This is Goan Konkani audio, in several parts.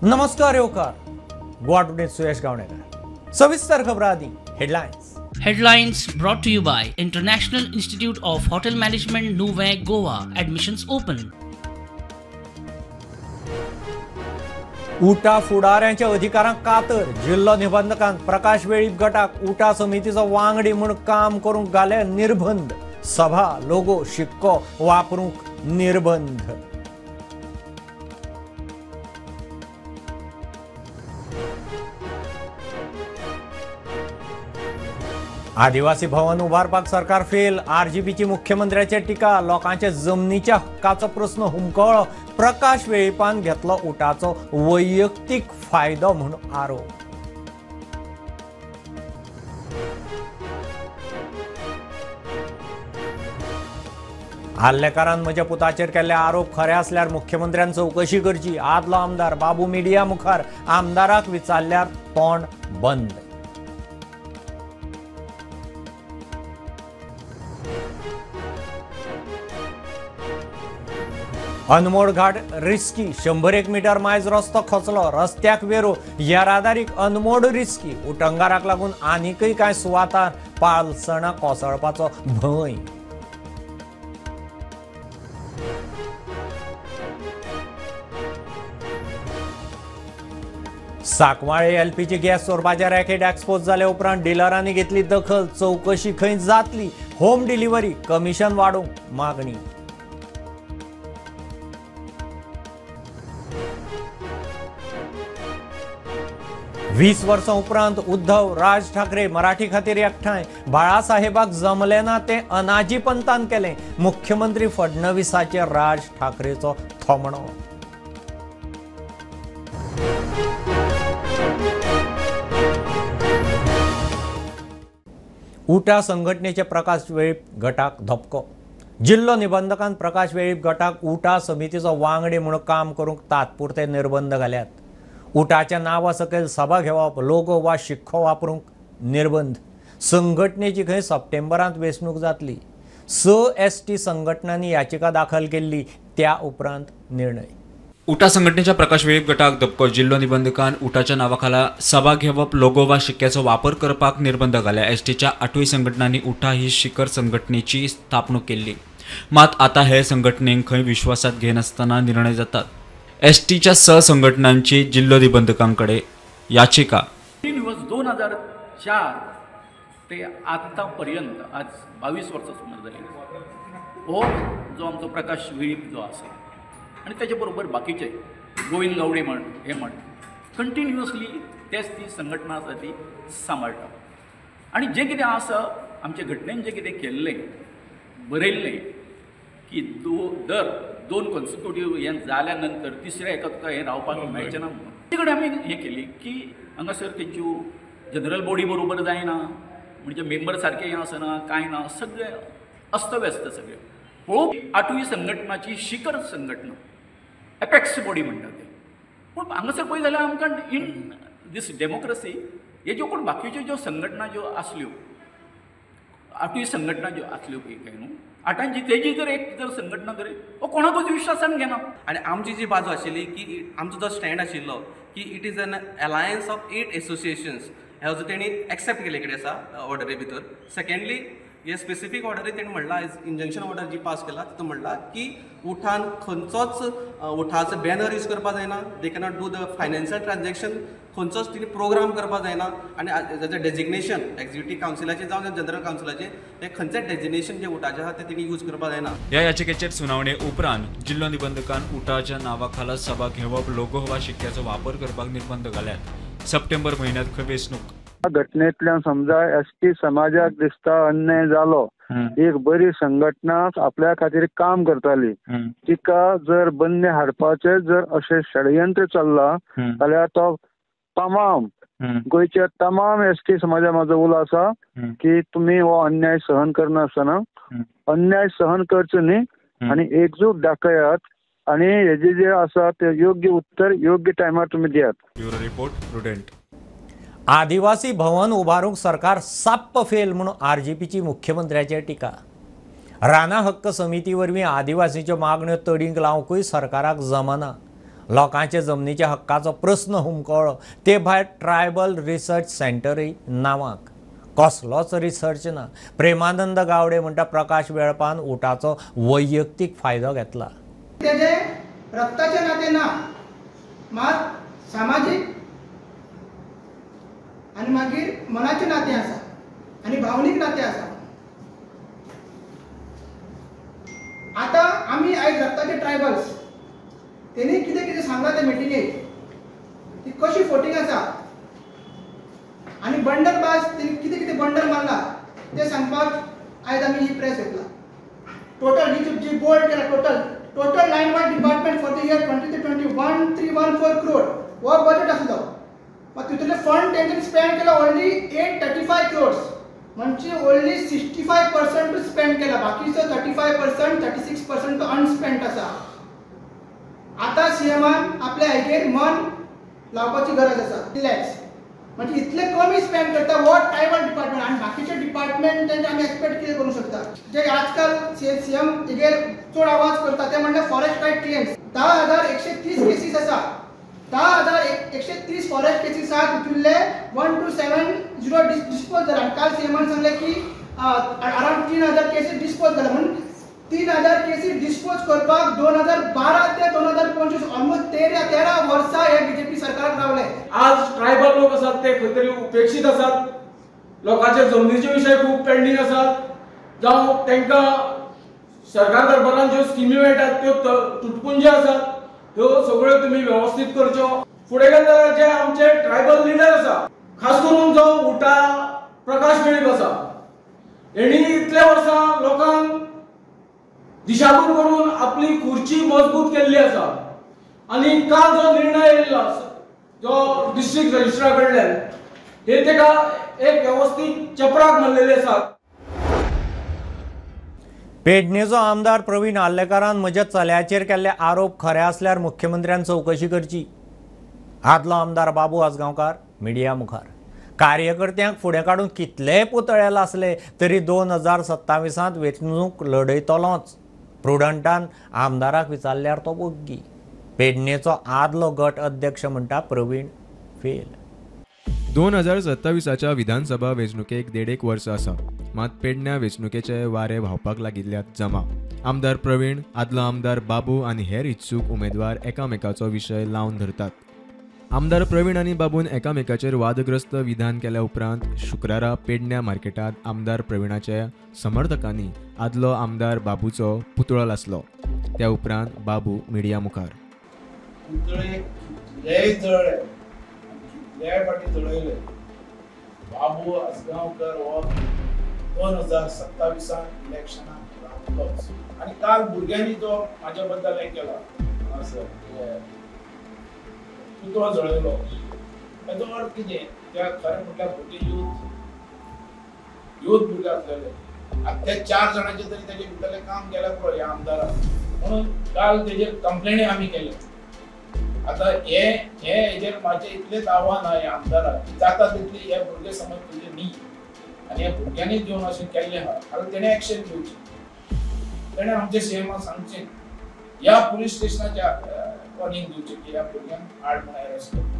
नमस्कार येवकार गोवा टुडे सुयश गावणेकर. सविस्तर खबर आदी headlines. Headlines brought to you by International Institute of Hotel Management, Nuvem, Goa. Admissions open. UTA फुडाऱ्यांच्या अधिकारांक कातर. जिल्लो निबंधकान प्रकाश वेळीप गटाक उटा समितीचो वांगडी म्हूण काम करूंक घाले निर्बंध. सभा लोगो शिक्को वापरूंक निर्बंध. आदिवासी भवन उबारपाक सरकार फेल. आरजीपीची मुख्यमंत्र्याची टिका. लोकांच्या जमनीच्या हक्काचो प्रस्न हुमकळ्ळो. प्रकाश वेळीपान घेतलो उटाचो वैयक्तीक फायदो म्हूण आरोप. आल्लेकारान म्हज्या पुताचेर केल्ले आरोप खरे आसल्यार मुख्यमंत्र्यान चवकशी करची. आदलो आमदार बाबू मिडिया मुखार आमदाराक विचारल्यार तोंड बंद. अनमोड घाट रिस्की. 101 मीटर मायज रस्तो खचलो. रस्त्याक वेरो. येरादारीक अनमोड रिस्की. उटंगाराक लागून आनीकय कांय सुवातार पालसणां कोसळपाचो भंय. साकवाळे एलपीजी गॅस चोरपाचे रॅकेट एक्सपोज जाले उपरांत डिलरांनी घेतली दखल. चवकशी खंय जातली. होम डिलिव्हरी कमिशन वाडोवंक मागणी. वीस वर्सां उपरांत उद्धव राज ठाकरे मराठी खातीर एकठांय. बाळासाहेबाक जमलें ना तें अनाजी पंतान केलें. मुख्यमंत्री फडणवीसाचेर राज ठाकरेचो थोमणो. उटा संघटनेचे प्रकाश वेळीप गटाक धपको. जिल्लो निबंधकान प्रकाश वेळीप गटाक उटा समितीचो वांगडी म्हूण काम करूंक तात्पुरते निर्बंध घाल्यात. उटाच्या नांवा सकयल सभा घेवप, लोगो वा शिक्को वापरूंक निर्बंध. संघटनेची खंय सप्टेंबरांत वेंचणूक जातली. 6 एसटी संघटनांनी याचिका दाखल केल्ली. त्या उपरांत निर्णय. उटा संघटनेच्या प्रकाश वेळीप गटाक धपको. जिल्लो निबंधकान उटाच्या नांवाखाला सभा घेवप, लोगो वा शिक्क्याचो वापर करपाक निर्बंध घाल्या. एसटीच्या 8 संघटनांनी उटा ही शिखर संघटनेची स्थापणूक केल्ली. मात आतां हे संघटनेक खंय विश्वासात घेनासतना निर्णय जातात. एसटीच्या 6 संघटनांची जिल्लो निबंधकांकडे याचिका. 2004 ते आतापर्यंत आज 22 वर्सां सुमार जाली. हो जो आमचो प्रकाश वेळीप जो आसा आनी ताचे बरोबर बाकीचे गोविंद गावडे म्हण हे म्हण कंटिन्युअसली तेच ती संघटना आसा ती सांबाळटा. आनी जें कितें आसा आमचे घटनेन जें कितें केल्लें बरयल्लें की दर 2 कॉन्सिक्युटीव हें जाल्या नंतर तिसऱ्या एका तुका हें रावपाक मेळचें ना म्हणून. ते कडेन आमी हें केली की हांगासर तेंच्यो जनरल बॉडी बरोबर जायना, म्हणजे मेंबर सारकें हें आसना कांय ना, सगळें अस्तव्यस्त सगळें. पळोवप 8वी संघटनाची शिखर संघटना एपेक्स बॉडी म्हणटा ते. पूण हांगासर पळय जाल्यार आमकां इन these democracy हे ज्यो कोण बाकीच्यो ज्यो संघटना ज्यो आसल्यो 8वी संघटना ज्यो आसल्यो पळय काय न्हू आठांची तेजी जर एक जर संघटना जर हो कोणाकूच विश्वासान घेना. आनी आमची जी बाजू आशिल्ली की आमचो जो स्टँड आशिल्लो की it is an alliance of 8 associations हे जो तेणी एक्सेप्ट केले कडेन आसा ऑर्डरी भितर. सेकेंडली हे स्पेसिफीक ऑर्डरी तेणी म्हणलां इंजंक्शन ऑर्डर जी पास केला तितून म्हणलां की उठान खंयचोच उठाचो बॅनर यूज करपाक जायना, they cannot do the financial transaction, खंयचोच तिणी प्रोग्राम करपाक जायना आनी ताचें डेजिग्नेशन एक्झिक्युटीव कावन्सिलाचें जावं जनरल कावन्सिलाचें तें खंयचें डेजिग्नेशन जें उठाचें आसा तें तिणी यूज करपाक जायना. ह्या याचिकेचेर सुनावणे उपरांत जिल्लो निबंधकान उटाच्या नांवाखाला सभा घेवप, लोगो वा शिक्क्याचो वापर करपाक निर्बंध घाल्यात. सप्टेंबर म्हयन्यांत खंय वेंचणूक. घटनेंतल्यान समजा एसटी समाजाक दिसता अन्याय जालो, एक बरी संघटना आपल्या खातीर काम करताली तिका जर बंदी हाडपाचें जर अशें षडयंत्र चल्लां जाल्यार तो तमाम गोंयच्या तमाम एसटी समाजा म्हाजो उलो आसा की तुमी हो अन्याय सहन करनासतना अन्याय सहन करचो न्ही आनी एकजूट दाखयात आनी हेजे जे आसा ते योग्य उत्तर योग्य टायमार तुमी दियात. Bureau report, Prudent. आदिवासी भवन उबारूंक सरकार साप्प फेल म्हणून आरजीपीची मुख्यमंत्र्याचेर टिका. राना हक्क समिती वरवीं आदिवासींच्यो मागण्यो तडीक लावंकूय सरकाराक जमना. लोकांचे जमनीच्या हक्काचो प्रस्न हुमकळ्ळो. ते भायर ट्रायबल रिसर्च सेंटरय नांवाक, कसलोच रिसर्च ना. प्रेमानंद गावडे म्हणटा प्रकाश वेळपान उटाचो वैयक्तीक फायदो घेतला. तेजे रक्ताचे नाते ना, मात सामाजीक आनी मागीर मनाचे नाते आसा आनी भावनीक नाते आसा. आतां आमी आयज रक्ताचे ट्रायबल्स, तेणी कितें कितें सांगलां ते मिटिंगेक, ती कशी फोटींग आसा आनी बंडल बाज तेणी कितें कितें बंडल मारला तें सांगपाक आयज आमी ही प्रेस घेतला. टोटल ही जी बोल्ड केला total line wise department for the year 2023 1314 crore हो बजेट आसलो, मात तितूंतले फंड तेंच्यानी स्पेंड केला ओन्ली 835 क्रोड्स, म्हणजे ओन्ली 65% स्पेंड केला, बाकीचो 35% 36% अनस्पेंड आसा. आतां सीएमान आपल्या हाजेर मन लावपाची गरज आसा. रिलॅक्स म्हणजे इतले कमी स्पेंड करता हो ट्रायबल डिपार्टमेंट आनी बाकीचे डिपार्टमेंट तेंचे आमी एक्सपेक्ट कितें करूंक शकता. जे आजकाल सीएम हेजेर चड आवाज करता ते म्हणल्यार फॉरेस्ट रायट क्लेम्स. 10,130 केसीस आसा, 10,130 फॉरेस्ट केसीस आसा, तितूंतले 1270 डिस्पोज जाला. आनी काल सीएमान सांगलें की अरावंड 3,000 केसीस डिस्पोज जाला, म्हणून 3,000 केसी डिस्पोज करपाक 2012 ते 2025 ऑलमोस्ट 13 वर्सां हे बीजेपी सरकाराक रावले. आज ट्रायबल लोक आसात ते खंय तरी उपेक्षीत आसात, लोकांचे जमनीचे विशय खूब पेंडींग आसात, जावं तांकां सरकार दरबारान ज्यो स्किमी मेळटात त्यो तुटपुंजे आसात, ह्यो सगळ्यो तुमी वेवस्थीत करच्यो. फुडें गेले जाल्यार जे आमचे ट्रायबल लिडर आसा, खास करून जो उटा प्रकाश वेळीप आसा, हेणी इतल्या वर्सां लोकांक दिशाभूल करून आपली खुर्ची मजबूत केल्ली आसा. आनी काल जो निर्णय येयल्लो जो डिस्ट्रिक्ट रजिस्ट्रा कडल्यान, हे तेका एक वेवस्थीत चपराक मारलेली आसा. पेडणेचो आमदार प्रवीण आर्लेकारान म्हज्या चल्याचेर केल्ले आरोप खरे आसल्यार मुख्यमंत्र्यान चवकशी करची. आदलो आमदार बाबू आजगांवकार मिडिया मुखार. कार्यकर्त्यांक फुडें काडून कितलेय पुतळे लासले तरी 2027 वेंचणूक लढयतलोच. प्रुडंटान आमदाराक विचारल्यार तो वग्गी. पेडणेचो आदलो गट अध्यक्ष म्हणटा प्रवीण फेल. 2027च्या विधानसभा वेंचणुकेक 1.5 वर्स आसा, मात पेडण्या वेंचणुकेचे वारे व्हांवपाक लागिल्ल्यात जमा. आमदार प्रवीण, आदलो आमदार बाबू आनी हेर इत्सूक उमेदवार एकामेकाचो विशय लावन धरतात. आमदार प्रवीण आनी बाबून एकामेकाचेर वादग्रस्त विधान केल्या उपरांत शुक्रारा पेडण्या मार्केटांत आमदार प्रवीणाच्या समर्थकांनी आदलो आमदार बाबूचो पुतळो लासलो. त्या उपरांत बाबू मिडिया मुखार. पुतळे कितलेय जळ्ळे, कितलेय फावटी जळयले, बाबू आजगांवकर हो 2027 इलेक्शनाक रावतलोच. आनी काल भुरग्यांनी जो म्हाज्या बद्दल हें केला हांगासर पुतळो जळयलो, ताचो अर्थ कितें? त्या खरें म्हटल्यार भुरगे यूथ भुरगे आसलेले, आतां त्या 4 जाणांचे तरी तेजे भितरलें काम गेल्यार पुरो ह्या आमदाराक. म्हणून काल तेजेर कंप्लेनी आमी केले. आतां हे हेजेर म्हाजें इतलेंच आव्हान आहा ह्या आमदाराक की जाता तितली हे भुरगे समज तुजे न्ही आनी ह्या भुरग्यांनी घेवन अशें केल्लें आहा, आतां तेणें एक्शन घेवचें, तेणें आमच्या सीएमाक सांगचें, ह्या पुलीस स्टेशनाच्या वॉर्निंग दिवचें की ह्या भुरग्यांक आड म्हूण अरेस्ट करचें.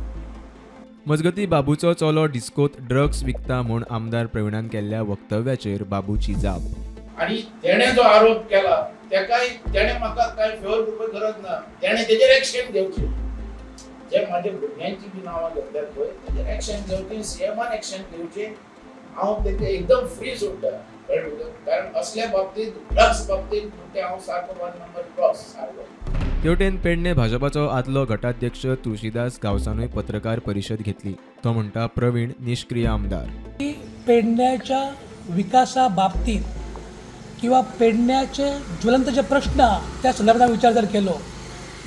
मजगती बाबूचो चलो डिस्कोत ड्रग्स विकता म्हूण आमदार प्रवीणान केल्ल्या वक्तव्याचेर बाबूची जाप. आनी तेणें जो आरोप केला तेकाय तेणें म्हाका कांय फेवर करपाची गरज ना, तेणें तेजेर एक्शन घेवचें. जे म्हाज्या भुरग्यांची बी नांवां घेतल्यात पळय तेजेर एक्शन घेवचें, सीएमान एक्शन घेवचें. हांव तेका एकदम फ्री सोडटा, कळ्ळें तुका? कारण असल्या बाबतींत ड्रग्स बाबतींत म्हणटा हांव सारको 1 नंबर क्रॉस सारको. तेवटेन पेडणे भाजपाचो आदलो गटाध्यक्ष तुळशीदास गांवसानूय पत्रकार परिशद घेतली. तो म्हणटा प्रवीण निष्क्रिय आमदार. पेडण्याच्या विकासा बाबतीत किंवा पेडण्याचे ज्वलंत जे प्रश्न त्या संदर्भात विचार जर केलो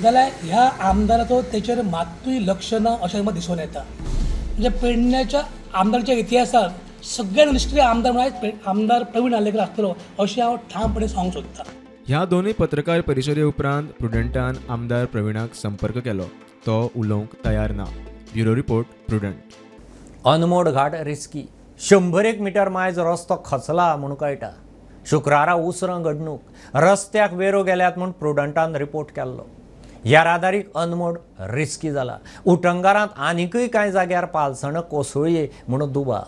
जाल्यार ह्या आमदाराचो तेचेर मात्तूय लक्ष ना अशें म्हाका दिसून येता. म्हणजे पेडण्याच्या आमदाराच्या इतिहासात सगळ्यात निष्क्रिय आमदार म्हळ्यार आमदार प्रवीण आर्लेकर आसतलो अशें हांव ठामपणे सांगूंक सोदतां. ह्या दोनूय पत्रकार परिशदे उपरांत प्रुडंटान आमदार प्रवीणाक संपर्क केलो, तो उलोवंक तयार ना. Bureau report, Prudent. Anmod Ghat risky. 101 metre मायज रस्तो खचला म्हूण कळटा. शुक्रारा उसरां घडणूक. रस्त्याक वेरो गेल्यात म्हूण प्रुडंटान रिपोर्ट केल्लो. येरादारीक अनमोड रिस्की जाला. उटंगारांत आनीकय कांय जाग्यार पालसणां कोसळये म्हणून दुबाव.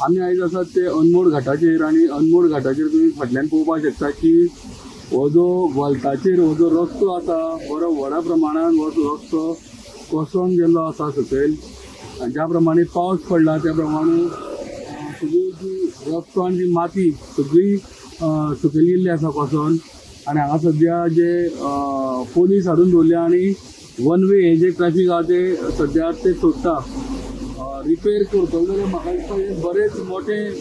आमी आयज आसात ते अनमोड घाटाचेर आनी अनमोड घाटाचेर तुमी फाटल्यान पळोवपाक शकता की हो जो वलताचेर हो जो रस्तो आसा बरो व्हडा प्रमाणान हो रस्तो कोसळून गेल्लो आसा सकयल. आनी ज्या प्रमाणे पावस पडला त्या प्रमाणे सगळी जी रस्तो आनी जी माती सगळी सकयल गेल्ली आसा कोसळून. आनी हांगा सद्या जे पोलीस हाडून दवरल्या आनी वन वे हे जे ट्रॅफीक आहा ते सद्या ते सोडटा. रिपेर करतलो जाल्यार म्हाका दिसता हें बरेंच मोटें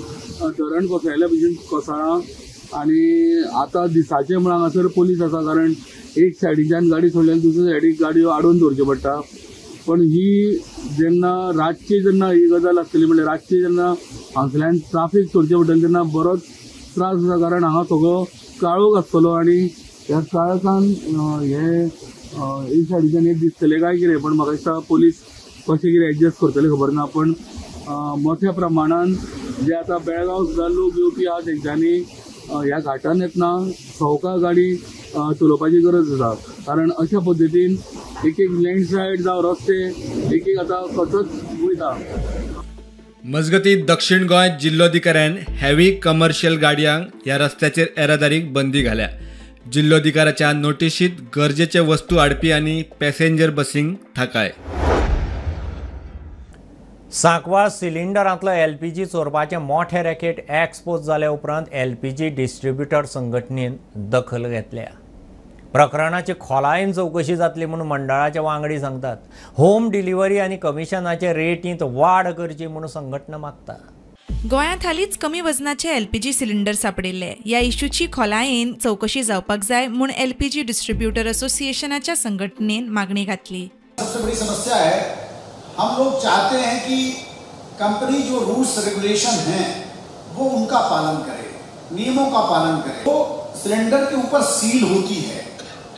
धरण कोसळ्ळ्या भशेन कोसळ्ळां. आनी आतां दिसाचें म्हण हांगासर पोलीस आसा, कारण एक सायडीच्यान गाडी सोडल्यार दुसऱ्या सायडीक गाडयो आडोवन दवरच्यो पडटा. पण ही जेन्ना रातची जेन्ना ही गजाल आसतली म्हणल्यार रातची जेन्ना हांगसल्यान ट्राफीक सोडचें पडटलें तेन्ना बरोच त्रास आसा, कारण हांगा सगळो काळोख आसतलो आनी ह्या काळखान हे एक सायडीच्यान एक दिसतलें काय कितें. पण म्हाका दिसता पोलीस कशें कितें एडजस्ट करतले खबर ना. पण मोठ्या प्रमाणान जे आतां बेळगांव सुद्दां लोक येवपी आहा तेंच्यांनी ह्या घाटान येतना सवका गाडी चलोवपाची गरज आसा, कारण अशा पद्दतीन एक एक लँडस्लायड जावं रस्ते एक एक आतां खचत वयता. मजगती दक्षिण गोंय जिल्लोधिकाऱ्यान हेवी कमर्शियल गाडयांक ह्या रस्त्याचेर येरादारीक बंदी घाल्या. जिल्लोधिकाऱ्याच्या नोटिशीत गरजेचे वस्तू हाडपी आनी पॅसेंजर बसींक थाकाय. सांकवाळ सिलिंडरांतलो एलपीजी चोरपाचें मोठें रॅकेट एक्सपोज जाल्या उपरांत एलपीजी डिस्ट्रिब्युटर संघटनेन दखल घेतल्या. प्रकरणाची खोलायेन चवकशी जातली म्हूण मंडळाचे वांगडी सांगतात. होम डिलिव्हरी आनी कमिशनाचे रेटींत वाड करची म्हूण संघटना मागता. गोंयांत हालींच कमी वजनाचे एलपीजी सिलिंडर सापडिल्ले. ह्या इश्यूची खोलायेन चवकशी जावपाक जाय म्हूण एलपीजी डिस्ट्रिब्युटर असोसिएशनाच्या संघटनेन मागणी घातली. सबसे बड़ी समस्या है, हम लोग चाहते हैं कि कंपनी जो रूल्स रेगुलेशन हैं वो उनका पालन करे, नियमों का पालन करे. तो सिलेंडर के ऊपर सील होती है,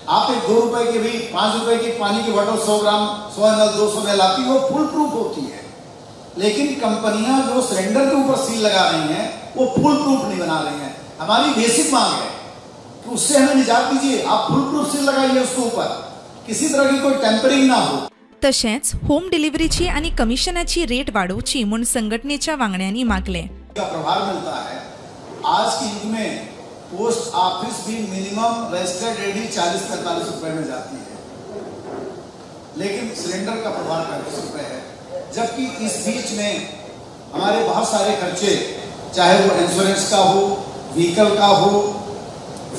आप एक 2 रुपए के भी 5 रुपए की पानी की बोतल 100 ग्राम 100 ml 200 ml आती है, वो फुल प्रूफ होती है. लेकिन कंपनियां जो सिलेंडर के ऊपर सील लगा रही हैं वो फुल प्रूफ नहीं बना रही हैं. हमारी बेसिक मांग है कि उससे हमें निजात दीजिए, आप फुल प्रूफ सील लगाइए उसके ऊपर, किसी तरह की कोई टेम्परिंग ना हो. तशेंच होम डिलिव्हरीची आनी कमिशनाची रेट वाडोवची म्हूण संघटनेच्या वांगड्यांनी मागलें. प्रभार मिलता है आज के युग में पोस्ट ऑफिस भी मिनिमम रजिस्टर्ड रेडी 40-45 रुपए में जाती है, लेकिन सिलेंडर का प्रभार 35 रुपए है. जबकि इस बीच में हमारे बहुत सारे खर्चे, चाहे वो इंश्योरेंस का हो, व्हीकल का हो,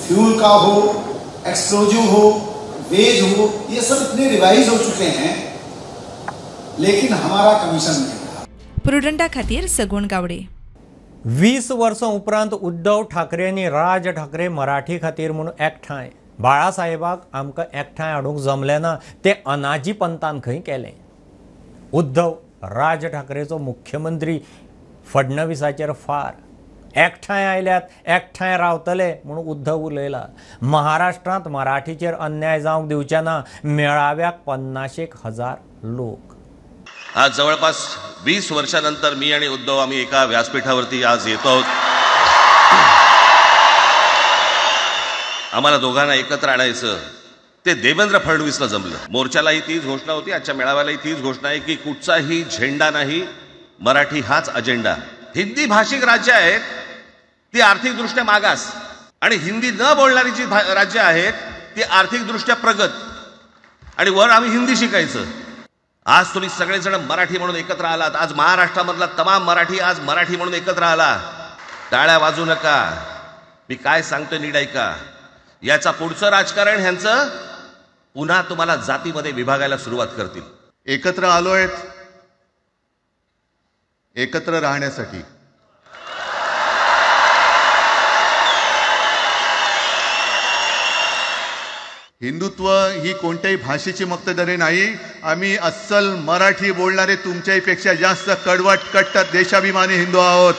फ्यूल का हो, एक्सप्लोजिव हो, वेज हो, ये सब इतने रिवाइज हो चुके हैं, लेकिन हमारा कमीशन नहीं. प्रुडंटा खातीर सगुण गावडे. 20 वर्सां उपरांत उद्धव ठाकरे आनी राज ठाकरे मराठी खातीर म्हूण एकठांय. बाळासाहेबाक आमकां एकठांय हाडूंक जमलें ना तें अनाजी पंतान खंय केलें. उद्धव राज ठाकरेचो मुख्यमंत्री फडणवीसाचेर फार. एकठांय आयल्यात एकठांय रावतले म्हूण उद्धव उलयला. महाराष्ट्रांत मराठीचेर अन्याय जावंक दिवचे ना. मेळाव्याक 50,000 लोक. आज जवळपास 20 वर्षानंतर मी आणि उद्धव आम्ही एका व्यासपीठावरती आज येतो आहोत. आम्हाला दोघांना एकत्र आणायचं ते देवेंद्र फडणवीसला जमलं. मोर्चालाही तीच घोषणा होती, आजच्या मेळाव्यालाही तीच घोषणा आहे की कुठचाही झेंडा नाही, मराठी हाच अजेंडा. हिंदी भाषिक राज्य आहेत ती आर्थिकदृष्ट्या मागास आणि हिंदी न बोलणारी जी राज्य आहेत ती आर्थिकदृष्ट्या प्रगत, आणि वर आम्ही हिंदी शिकायचं. आज तुम्ही सगळेजण मराठी म्हणून एकत्र आलात. आज महाराष्ट्रामधला तमाम मराठी आज मराठी म्हणून एकत्र आला. टाळ्या वाजू नका, मी काय सांगतोय नीट ऐका. याचा पुढचं राजकारण ह्यांचं पुन्हा तुम्हाला जातीमध्ये विभागायला सुरुवात करतील. एकत्र आलो आहेत एकत्र राहण्यासाठी. हिंदुत्व ही कोणत्याही भाषेची मक्तेदारी नाही. आम्ही अस्सल मराठी बोलणारे तुमच्याही पेक्षा जास्त कडवट कट्टर देशाभिमानी हिंदू आहोत.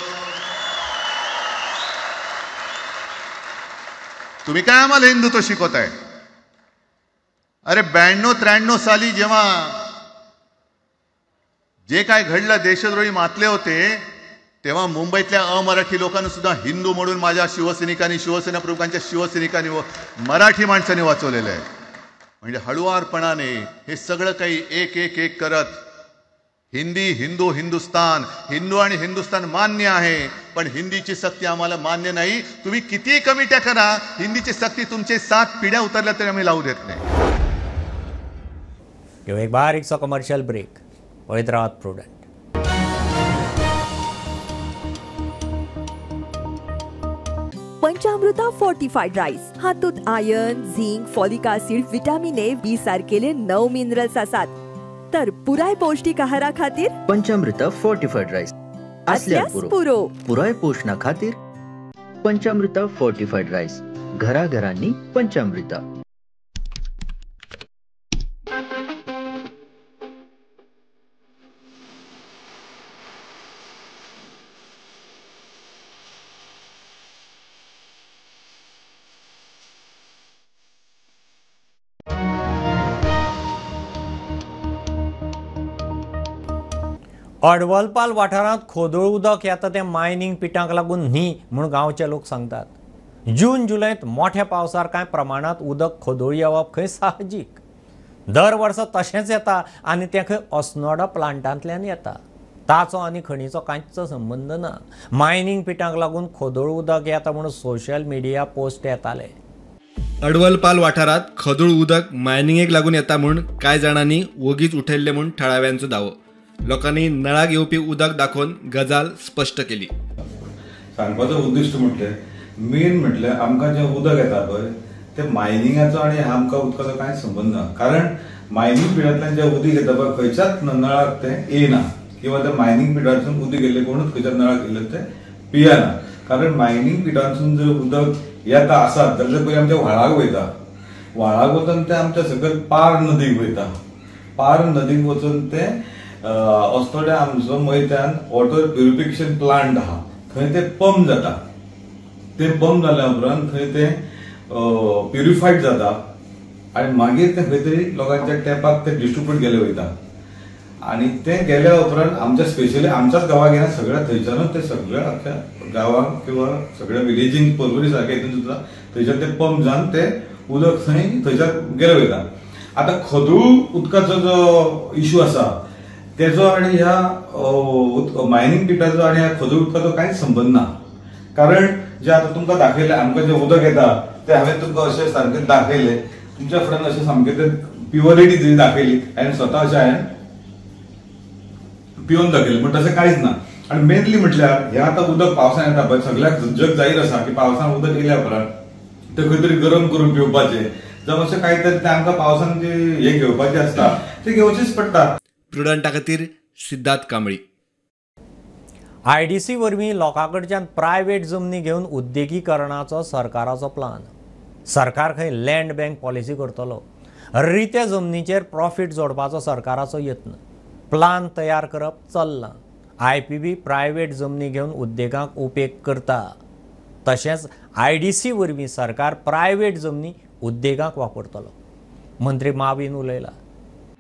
तुम्ही काय आम्हाला हिंदुत्व शिकवताय? अरे 92-93 साली जेव्हा जे काय घडलं, देशद्रोही मातले होते, तेव्हा मुंबईतल्या अमराठी लोकांना सुद्धा हिंदू म्हणून माझ्या शिवसैनिकांनी, शिवसेना प्रमुखांच्या शिवसैनिकांनी, मराठी माणसांनी वाचवलेलं आहे. म्हणजे हळुवारपणाने हे सगळं काही एक एक एक करत हिंदी, हिंदू, हिंदुस्तान, हिंदू आणि हिंदुस्तान मान्य आहे, पण हिंदीची सक्ती आम्हाला मान्य नाही. तुम्ही किती कमिट्या करा, हिंदीची सक्ती तुमचे 7 पिढ्या उतरल्या तरी आम्ही लावू देत नाही. एक बारीकसो कमर्शियल ब्रेक. पळयत रावात प्रुडंट. पंचामृता फोर्टिफाईड राईस हातूंत iron, zinc, folic acid, vitamin A, B सारकेले 9 मिनरल्स आसात. तर पुराय पौष्टिक आहारा खातीर पंचामृता फोर्टिफाईड राईस असल्यास पुरो. पुराय पोषणा खातीर पंचामृता फोर्टिफाईड राईस, घराघरांनी पंचामृता. अडवलपाल वाठारांत खोदूळ उदक येता तें मायनींग पिटांक लागून न्ही म्हूण गांवचे लोक सांगतात. जून जुलयंत मोठ्या पावसार कांय प्रमाणांत उदक खोदूळ येवप खंय साहजीक. दर वर्सा तशेंच येता आनी तें खंय अस्नोडा प्लांटांतल्यान येता. ताचो आनी खणीचो कांयच संबंद ना. मायनींग पिटांक लागून खोदूळ उदक येता म्हूण सोशल मिडिया पोस्ट येताले. अडवलपाल वाठारांत खदूळ उदक मायनिंगेक लागून येता म्हूण कांय जाणांनी वोगीच उठयल्लें म्हूण थळाव्यांचो दावो. लोकांनी नळाक येवपी उदक दाखोवन गजाल स्पश्ट केली. सांगपाचो उद्दिश्ट म्हटलें मेन म्हटल्यार आमकां जें उदक येता पळय तें मायनिंगाचो आनी आमकां उदकाचो कांय संबंद ना. कारण मायनींग पिटांतल्यान जें उदक येता पळय खंयच्याच नळाक तें येना किंवा त्या मायनींग पिटांतसून उदक गेल्लें कोणूच खंयच्याच नळाक गेल्लें तें पियना. कारण मायनींग पिटांतसून जर उदक येता आसत जाल्यार पयलीं आमच्या व्हाळाक वयता, व्हाळाक वचून तें आमच्या सकयल पार नदीक वयता, पार नदीक वचून तें अस्नोड्या आमचो मैत्यान वॉटर प्युरिफिकेशन प्लांट आहा थंय ते पंप जाता. ते पंप जाल्या उपरांत थंय ते प्युरिफायड जाता आनी मागीर ते खंय तरी लोकांच्या टॅपाक ते डिस्ट्रिब्यूट केले वयता. आनी ते गेल्या उपरांत आमच्या स्पेशली आमच्याच गांवाक येना, सगळ्या थंयच्यानूच ते सगळ्या अख्ख्या गांवांक किंवा सगळ्या विलेजींक पर्वरी सारक्या हितून सुद्दां थंयच्यान ते पंप जावन ते उदक थंय थंयच्यान गेले वयता. आतां खदूळ उदकाचो जो इशू आसा तेजो आनी ह्या मायनींग पिटाचो आनी ह्या खदूळ उदकाचो कांयच संबंद ना. कारण जे आतां तुमकां दाखयलें आमकां जें उदक येता तें हांवें तुमकां अशें सारकें दाखयलें, तुमच्या फुड्यान अशें सामकें तें प्युअरिटी जी दाखयली हांवें स्वता अशें हांवें पिवन दाखयलें, पूण तशें कांयच ना. आनी मेनली म्हटल्यार हें आतां उदक पावसान येता पळय सगळ्याक जग जाहीर आसा की पावसान उदक येयल्या उपरांत तें खंय तरी गरम करून पिवपाचें जावं अशें कांय तरी तें आमकां पावसान जें हें घेवपाचें आसता तें घेवचेंच पडटा. प्रुडंटा खातीर सिद्धार्थ कांबळी. आयडीसी वरवीं लोकां कडच्यान प्रायव्हेट जमनी घेवन उद्देगीकरणाचो सरकाराचो प्लान. सरकार खंय लँड बँक पॉलिसी करतलो. रित्या जमनीचेर प्रॉफीट जोडपाचो सरकाराचो यत्न. प्लान तयार करप चल्लां. आयपीबी प्रायव्हेट जमनी घेवन उद्देगांक उपेग करता. तशेंच आयडीसी वरवीं सरकार प्रायव्हेट जमनी उद्देगांक वापरतलो. मंत्री मावीन उलयला.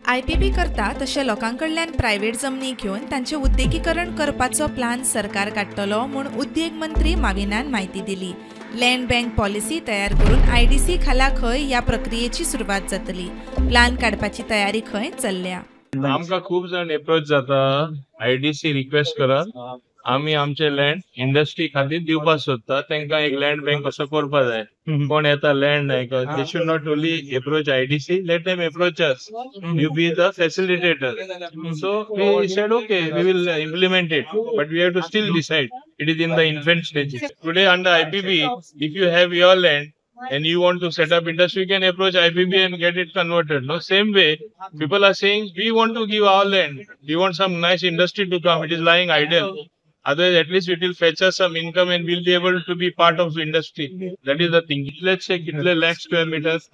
आयपीबी करता तशें लोकां कडल्यान प्रायव्हेट जमनी घेवन तांचें उद्देगीकरण करपाचो प्लान सरकार काडटलो म्हूण उद्देग मंत्री माविनान म्हायती दिली. लँड बँक पॉलिसी तयार करून आयडीसी खाला खंय ह्या प्रक्रियेची सुरवात जातली. प्लान काडपाची तयारी खंय चल्ल्या. आमकां खूब जाण एप्रोच जाता आयडीसी रिक्वेस्ट करात, आमी आमचे लँड इंडस्ट्री खातीर दिवपाक सोदता, तांकां एक लँड बँक असो करपा जाय. कोण येता लँड नाही, they should not only approach IDC, let them approach us, you be the facilitator. So we said okay, we will implement it, but we have to still decide. It is in the infant stage today. Under IPB, if you have your land and you want to set up industry, you can approach IPB and get it converted. No, same way, people are saying, we want to give our land, we want some nice industry to come, it is lying idle. Otherwise, at least it will fetch us some income and we'll be able to be part of the industry. That is the thing. Let's say कितले lakh square meters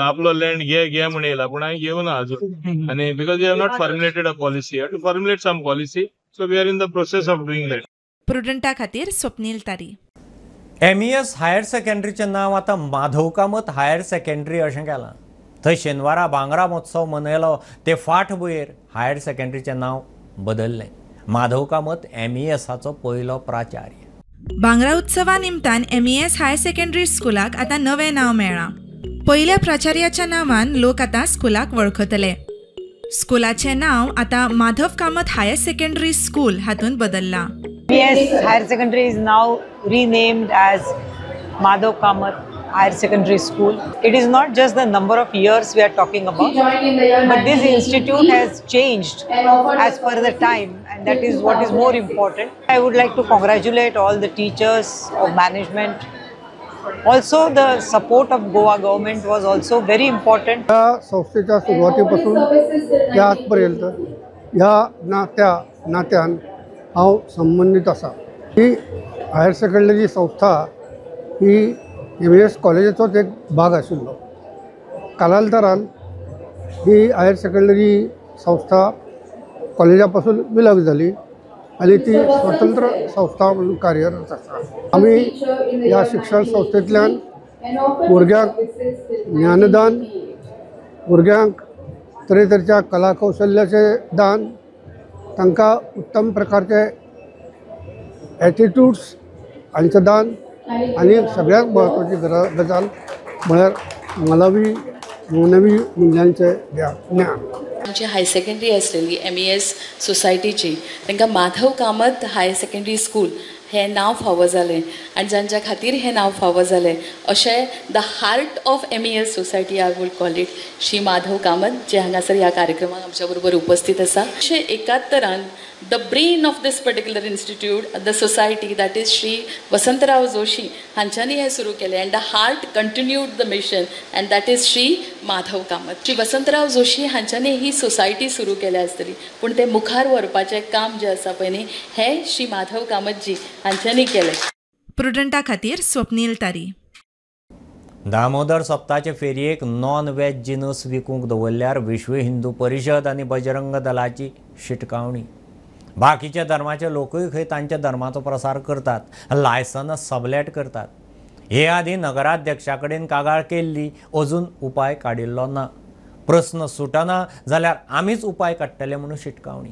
आपलो land घे घे म्हण येयला, पूण हांवें घेवना अजून. आनी because we have not formulated a policy, have to formulate some policy, so we are in the process of doing that. प्रुडंटा खातीर स्वप्नील तारी. एमईएस हायर सेकंडरीचें नांव आतां माधव कामत हायर सेकंडरी अशें केलां. थंय शेनवारा भांगरा महोत्सव मनयलो ते फाटभुंयेर हायर सेकंडरीचें नांव बदललें. माधव कामत एमईएसाचो पयलो प्राचार्य. भांगरा उत्सवा निमतान एमईएस हायर सेकंडरी स्कुलाक आतां नवें नांव मेळ्ळां. पयल्या प्राचार्याच्या नांवान लोक आतां स्कुलाक वळखतले. स्कुलाचें नांव आतां Madhav Kamat higher secondary school हातूंत बदल्लां. MES Higher Secondary is now renamed as Madhav Kamath Higher Secondary School. It is not just the number of years we are talking about, but this institute has changed as per the time, and that is what is more important. I would like to congratulate all the teachers of management. Also, the support of Goa government was also very important. या संस्थेच्या सुरवातीपासून ते आजपर्यंत ह्या नात्यान हांव संबंदीत आसा. ही हायर सेकंडरी संस्था ही MES कॉलेजीचोच एक भाग आशिल्लो. कालांतरान ही हायर सेकंडरी संस्था कॉलेजा पासून विलग जाली आनी ती स्वतंत्र संस्था म्हणून कार्यरत आसा. आमी ह्या शिक्षण संस्थेंतल्यान भुरग्यांक ज्ञानदान, भुरग्यांक तरेतरेच्या कला कौशल्याचें दान, तांकां उत्तम प्रकारचे एटिट्यूड्स हांचें दान आनी सगळ्यांत म्हत्वाची गजाल म्हळ्यार मानवी मुल्यांचें ज्ञान. आमची हायर सेकंडरी आसलेली MES सोसायटीची, तांकां Madhav Kamat higher secondary school हें नांव फावो जालें आनी जांच्या खातीर हें नांव फावो जालें अशें the heart of MES society I would call it Shri Madhav Kamat जे हांगासर ह्या कार्यक्रमाक आमच्या बरोबर उपस्थित आसा. 1971 the brain of this particular institute, the society, that is Shri Vasantrao Joshi हांच्यांनी हें सुरू केलें and the heart continued the mission and that is Shri Madhav Kamat. Shri Vasantrao Joshi हांच्यांनी he society सुरू केल्या आसतली, पूण तें मुखार व्हरपाचें काम जें आसा पळय न्ही हें श्री माधव कामतजी हांच्यांनी केलें. प्रुडंटा खातीर स्वप्नील तारी. दामोदर सप्ताचे फेरयेक नॉन वेज जिनस विकूंक दवरल्यार विश्व हिंदू परिशद आनी बजरंग दलाची शिटकावणी. बाकीच्या धर्माचे लोकूय खंय तांच्या धर्माचो प्रसार करतात, लायसनां सबलेट करतात. हे आदीं नगराध्यक्षा कडेन कागाळ केल्ली, अजून उपाय काडिल्लो ना. प्रस्न सुटना जाल्यार आमीच उपाय काडटले म्हणून शिटकावणी.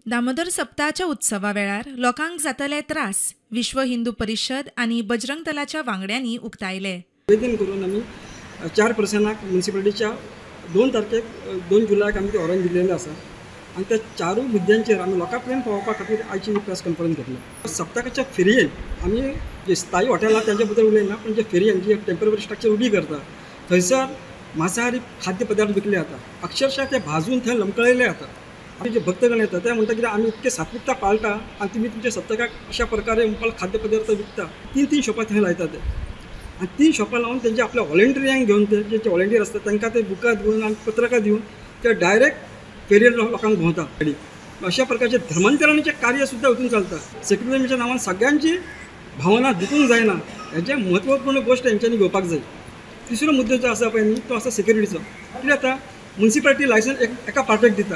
दामोदर सप्ताहाच्या उत्सवा वेळार लोकांक जातले त्रास विश्व हिंदू परिशद आनी बजरंग दलाच्या वांगड्यांनी उक्तायले. निवेदन करून आमी 4 पर्सनाक म्युनिसिपालिटीच्या 2 तारखेक 2 जुलयाक आमी ते ऑरेंज दिल्लेले आसा आनी त्या 4 मुद्द्यांचेर आमी लोकां पर्यंत पावोवपा खातीर आयची प्रेस कॉन्फरन्स घेतली. सप्तकाच्या फेरयेन आमी जे स्थायी हॉटेल आहा तांच्या बद्दल उलयना, पूण जे फेरयेन जी टेम्पररी स्ट्रक्चर उबी करता थंयसर मांसाहारी खाद्य पदार्थ विकले जाता, अक्षरशः ते भाजून थंय लमकळयले जाता. आनी जे भक्तगण येता ते म्हणटा कितें आमी इतके सात्विकता पाळटा आनी तुमी तुमच्या सप्तकाक अशा प्रकारे म्हणपाक खाद्य पदार्थ विकता. 3-3 शॉपां थंय लायता ते आनी 3 शॉपां लावन तेंचे आपल्या व्हॉलेंटियरांक घेवन ते जे व्हॉलेंटियर आसता तांकां ते बुकां दिवन आनी पत्रकां दिवन ते डायरेक्ट फेरयेर लोकांक भोंवता. अशा प्रकारचे धर्मांतराणीचें कार्य सुद्दां हितून चलता. सेक्युलरिझमाच्या नांवान सगळ्यांची भावना दुखूंक जायना हेजें म्हत्वपूर्ण गोश्ट हेंच्यांनी घेवपाक जाय. तिसरो मुद्दो जो आसा पळय न्ही तो आसा सेक्युरिटीचो. कितें जाता, म्युनिसिपालिटी लायसन्स एका पार्टेक दिता,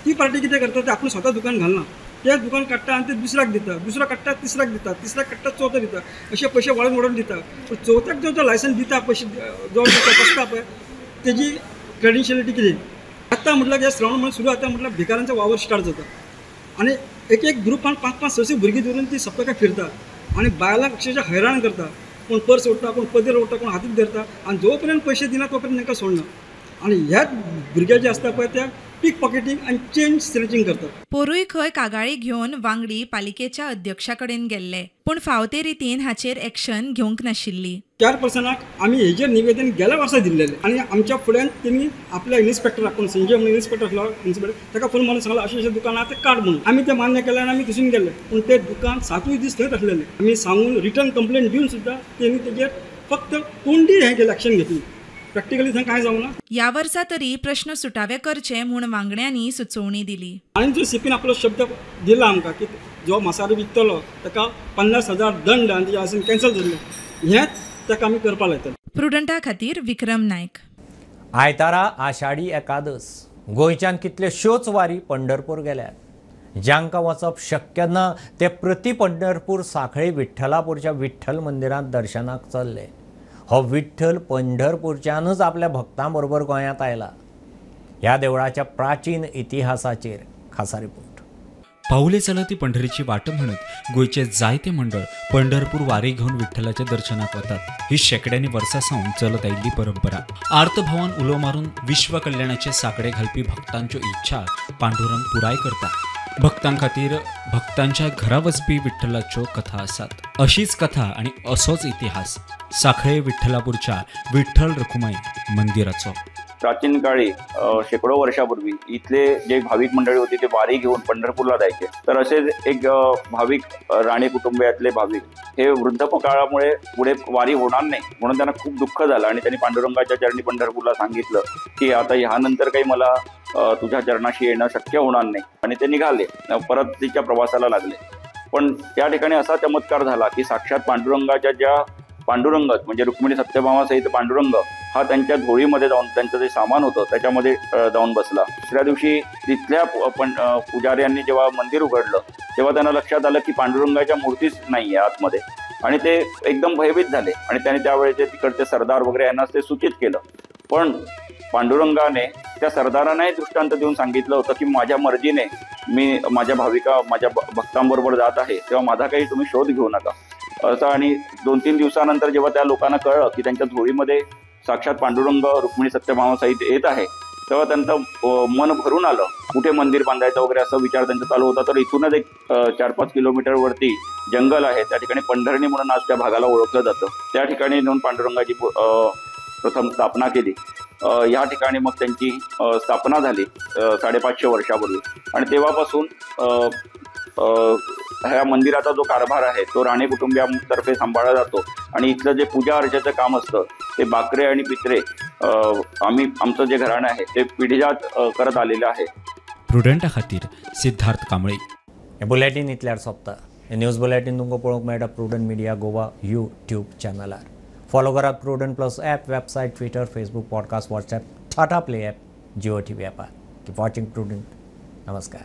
ती पार्टी कितें करता ते आपूण स्वता दुकान घालना, ते दुकान काडटा आनी ते दुसऱ्याक दिता, दुसरो काडटा तिसऱ्याक दिता, तिसऱ्याक काडटा चवथ्याक दिता, अशे पयशे वाडोवन वाडोवन दिता. पूण चवथ्याक जो लायसन्स दिता पयशे जो तपासता पळय तेजी क्रेडेन्शियलिटी कितें. आतां म्हटल्यार हे श्रावण म्हण सुरू जाता म्हटल्यार भिकाऱ्यांचो वावर स्टार्ट जाता आनी एक एक ग्रुपान 5-5, 6-6 भुरगीं धरून ती सप्तकां फिरता आनी बायलांक अक्षरशः हैराण करता. कोण पर्स ओडटा, कोण पदर ओडटा, कोण हातीक धरता आनी जो पर्यंत पयशे दिना तो पर्यंत तांकां सोडना. आनी ह्याच भुरगे जे आसता पळय त्या पीक पॉकेटींग आनी चेन स्नॅचिंग करतात. पोरूय खंय कागाळी घेवन वांगडी पालिकेच्या अध्यक्षा कडेन गेल्ले, पूण फावते रितीन हाचेर एक्शन घेवंक नाशिल्ली. 4 पर्सनाक आमी हेजेर निवेदन गेल्या वर्सा दिल्लेलें आनी आमच्या फुड्यान तेणी आपल्या इन्स्पेक्टराक, कोण संजय म्हणून इन्स्पेक्टर आसलो, इन्स्पेक्टर ताका फोन मारून सांगला अशें अशें दुकान आहा तें काड म्हणून. आमी तें मान्य केलें आनी आमी थंयसून गेले, पूण तें दुकान 7 दीस थंयच आसलेलें. आमी सांगून रिटर्न कंप्लेन दिवन सुद्दां तेणी तेजेर फक्त तोंडी हें केलें, एक्शन घेतली, प्रॅक्टिकली थंय कांय जावना. ह्या वर्सा तरी प्रश्न सुटावे करचे म्हूण वांगड्यांनी सुचोवणी दिली. आनी जो सीपीन आपलो शब्द दिला आमकां की जो मांसाहारी विकतलो ताका 50,000 दंड आनी तेजें लायसन्स कॅन्सल जातलें, हेंच ताका आमी करपाक लायतले. प्रुडंटा खातीर विक्रम नायक. आयतारा आषाढी एकादस, गोंयच्यान कितल्योश्योच वारी पंढरपूर गेल्यात. जांकां वचप शक्य ना ते प्रति पंढरपूर सांखळी विठ्ठलापूरच्या विठ्ठल मंदिरांत दर्शनाक चल्ले. हो विठ्ठल पंढरपूरच्यानूच आपल्या भक्तां बरोबर गोंयांत आयला. ह्या देवळाच्या प्राचीन इतिहासाचेर खासा रिपोर्ट. पाऊले चलती पंढरीची वाट म्हणत गोंयचे जायते मंडळ पंढरपूर वारी घेवन विठ्ठलाच्या दर्शनाक वतात. ही शेकड्यांनी वर्सां सावन चलत आयिल्ली परंपरा. आर्तभावान उलो मारून विश्व कल्याणाचे साकडे घालपी भक्तांच्यो इच्छा पांडुरंग पुराय करता. भक्तां खातीर भक्तांच्या घरा वचपी विठ्ठलाच्यो कथा आसात. अशीच कथा आनी असोच इतिहास साखळे विठ्ठलापूरच्या विठ्ठल रखुमाई मंदिराचो. प्राचीन काळी शेकडो वर्षापूर्वी इथले जे भाविक मंडळी होती ते वारी घेऊन पंढरपूरला जायचे. तर असेच एक भाविक राणे कुटुंबियातले भाविक हे वृद्धपकाळामुळे पुढे वारी होणार नाही म्हणून त्यांना खूप दुःख झालं आणि त्यांनी पांडुरंगाच्या चरणी पंढरपूरला सांगितलं की आता ह्यानंतर काही मला तुझ्या चरणाशी येणं शक्य होणार नाही आणि ते निघाले, परत तिच्या प्रवासाला लागले. पण त्या ठिकाणी असा चमत्कार झाला की साक्षात पांडुरंगाच्या ज्या पांडुरंगच म्हणजे रुक्मिणी सत्यभामासहित पांडुरंग हा त्यांच्या धोळीमध्ये जाऊन त्यांचं जे सामान होतं त्याच्यामध्ये जाऊन बसला. दुसऱ्या दिवशी तिथल्या पुजाऱ्यांनी जेव्हा मंदिर उघडलं तेव्हा त्यांना लक्षात आलं की पांडुरंगाच्या मूर्तीच नाही आहे आतमध्ये आणि ते एकदम भयभीत झाले आणि त्यांनी त्यावेळेचे तिकडचे सरदार वगैरे यांना ते सूचित केलं. पण पांडुरंगाने त्या सरदारांनाही दृष्टांत देऊन सांगितलं होतं की माझ्या मर्जीने मी माझ्या भाविका माझ्या भक्तांबरोबर जात आहे तेव्हा माझा काही तुम्ही शोध घेऊ नका असं. आणि 2-3 दिवसानंतर जेव्हा त्या लोकांना कळलं की त्यांच्या धुळीमध्ये साक्षात पांडुरंग रुक्मिणी सत्यभामासहित येत आहे तेव्हा त्यांचं मन भरून आलं. कुठे मंदिर बांधायचं वगैरे असा विचार त्यांचा चालू होता. तर इथूनच एक 4-5 किलोमीटरवरती जंगल आहे, त्या ठिकाणी पंढरणी म्हणून आज त्या भागाला ओळखलं जातं. त्या ठिकाणी नेऊन पांडुरंगाची प्रथम स्थापना केली. या ठिकाणी मग त्यांची स्थापना झाली 550 वर्षापूर्वी आणि तेव्हापासून ह्या मंदिराचा जो कारभार आहे तो राणे कुटुंबियांतर्फे सांभाळला जातो आणि इथलं जे पूजा अर्चेचं काम असतं ते बाकरे आणि पित्रे आम्ही आमचं जे घराणं आहे ते पिढीजात करत आलेलं आहे. प्रुडंटा खातीर सिद्धार्थ कांबळे. हे बुलेटीन इतल्यार सोंपता. हे न्यूज बुलेटीन तुमकां पळोवंक मेळटा प्रुडंट मिडिया गोवा यूट्यूब चॅनलार. फॉलो करात Prudent plus app, website, Twitter, Facebook, podcast, WhatsApp, Tata Play app, Jio TV ॲपार. Keep watching prudent. नमस्कार.